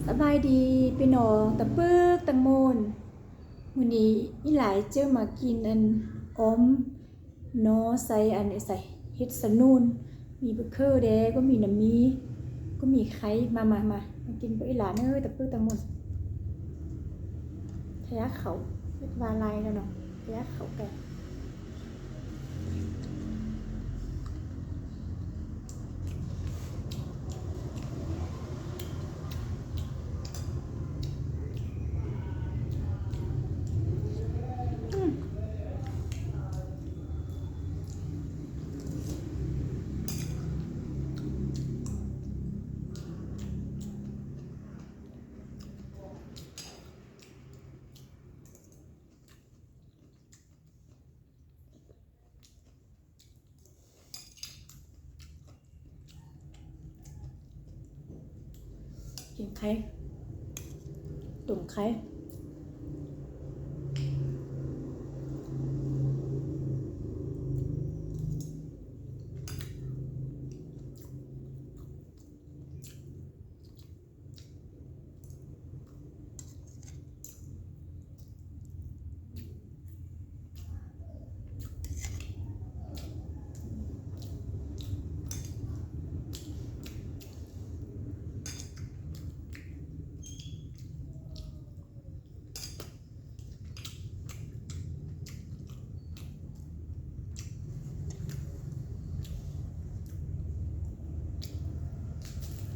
ສະບາຍດີພີ່ນ້ອງຕາປຶກຕາງໂມນ. ມື້ນີ້ອີ່ຫຼ້າເຈີມາກິນອັນອອມໜໍ່ໃສ່ອັນໃສ່ເຫັດສະໜູນ ມີບັກເຂີແດ່ ກໍມີນ້ຳໝີ້ ກໍມີໄຂ່. ມາ ມາ ມາ ມາກິນກັບອີ່ຫຼ້າເດີຕາປຶກຕາງໂມນ. ທະຍາເຂົ້າ ເຮັດວ່າຫຼາຍແລ້ວເນາະ ທະຍາເຂົ້າໄປ. ກິນໄຂ່ ຕົ້ມໄຂ່.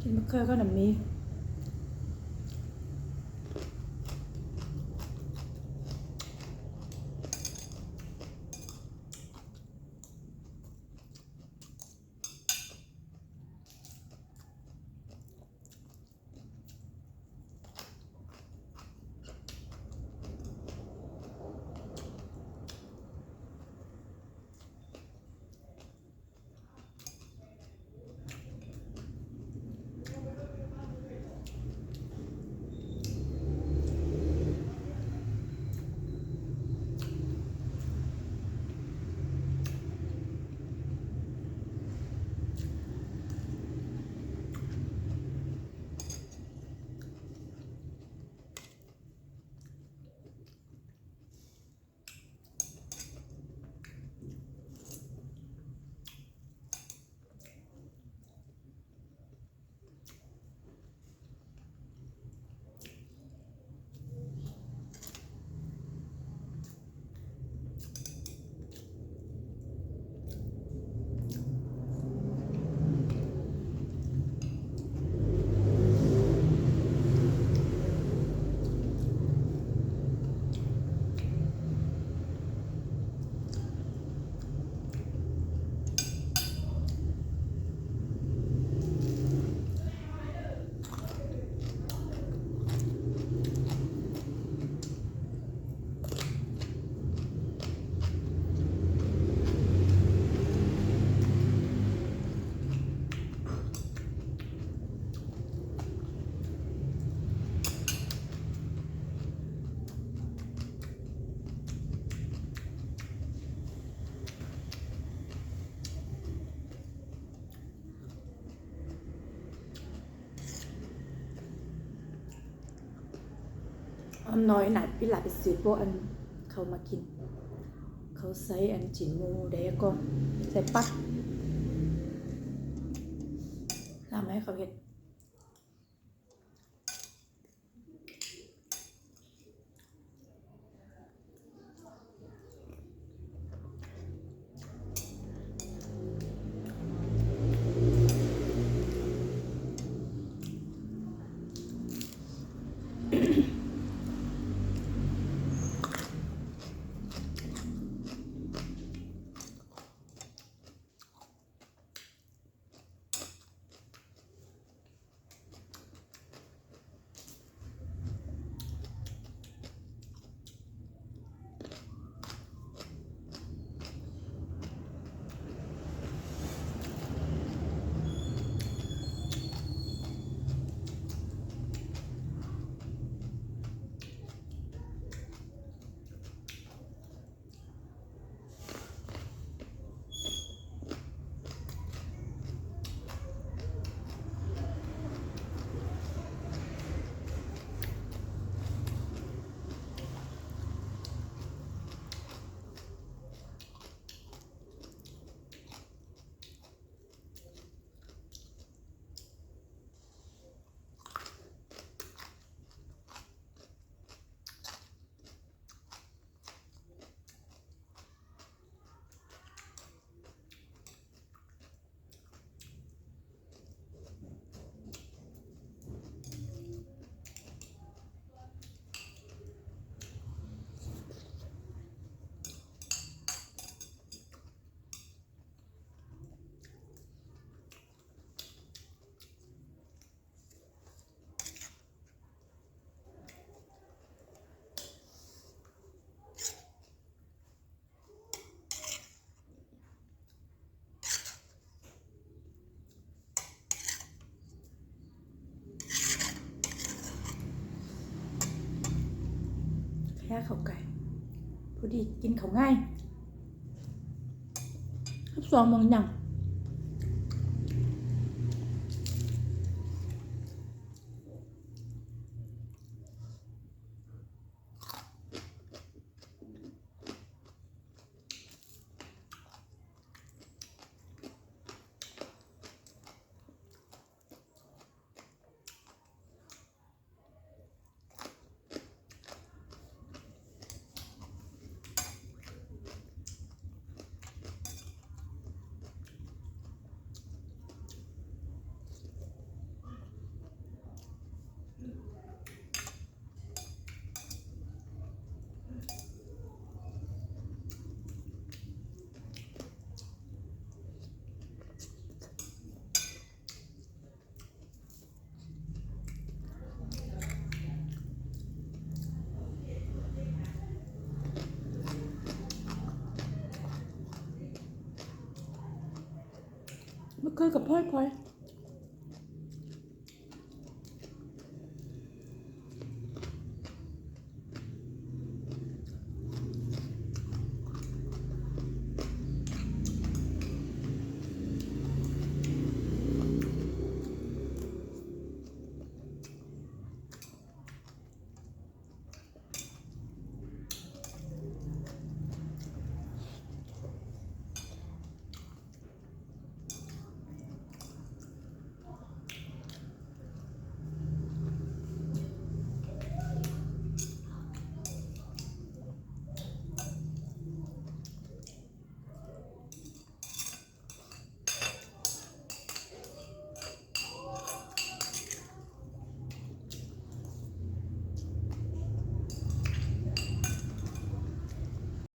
ກິນມະເຂືອກັບນ້ຳໝີ່. ອາ ນ້ອຍໜ້າ ອີ່ຫຼ້າໄປຊື້ໂປະອັນເຂົາມາກິນ ເຂົາໃສ່ອັນຊີ້ນໝູແດ່ກໍໃສ່ປັກ ນຳໃຫ້ເຂົາເຮັດ. ອ ແລ້ວເຂົ້າໄກ່ ພໍດີກິນເຂົ້າງ່າຍ ສິບສອງໂມງຍັງ. ມະເຂືອກັບພອຍໆ.